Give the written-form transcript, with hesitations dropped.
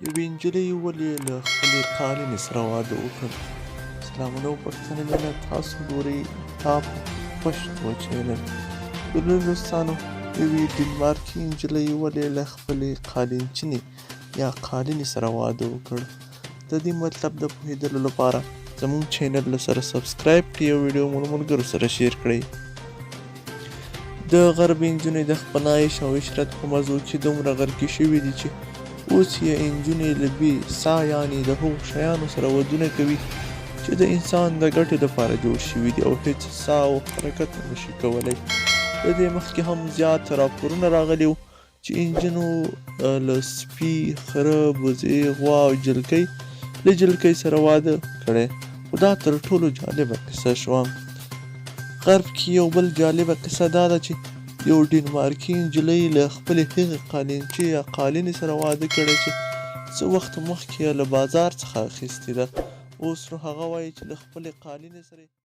یوې نجلۍ ولې له خپلې قالینې سره واده وکړ؟ سلامونه او پښتنه مینه، تاسو ګورئ ټاپ پښتو چینل. ګلونو دوستانو، یوې ډنمارکي نجلۍ ولې له خپلې قالینچینې یا قالینې سره واده وکړ؟ د دې مطلب د پوهېدلو لپاره زموږ چینل له سره سبسکرایب کړئ او ویډیو مو له ملګرو سره شیر کړئ. د غرب نجونې د خپل عیش او عشرت په مزو کې دومره غرقې شوې دي چې اوس یې نجونې له بې سا یعنې د هغو شیانو سره ودونه کوي چې د انسان د ګټې لپاره جوړ شوي دي او هیڅ سا او حرکت نشي کولی. له دې مخکې هم زیات راپورونه راغلي وو چې نجونو له سپي، خره، بزې، غوا او جلکۍ له جلکۍ سره واده کړی، خو دا تر ټولو جالبه قصه شوه. غرب کې یو بل جالبه قصه دا ده چې یو ډنمارکي نجلۍ له خپلې هغې قالینچې یا قالینې سره واده کړی چې څه وخت مخکې یې له بازار څخه اخیستې ده. اوس نو هغه وایي چې له خپلې قالینې سره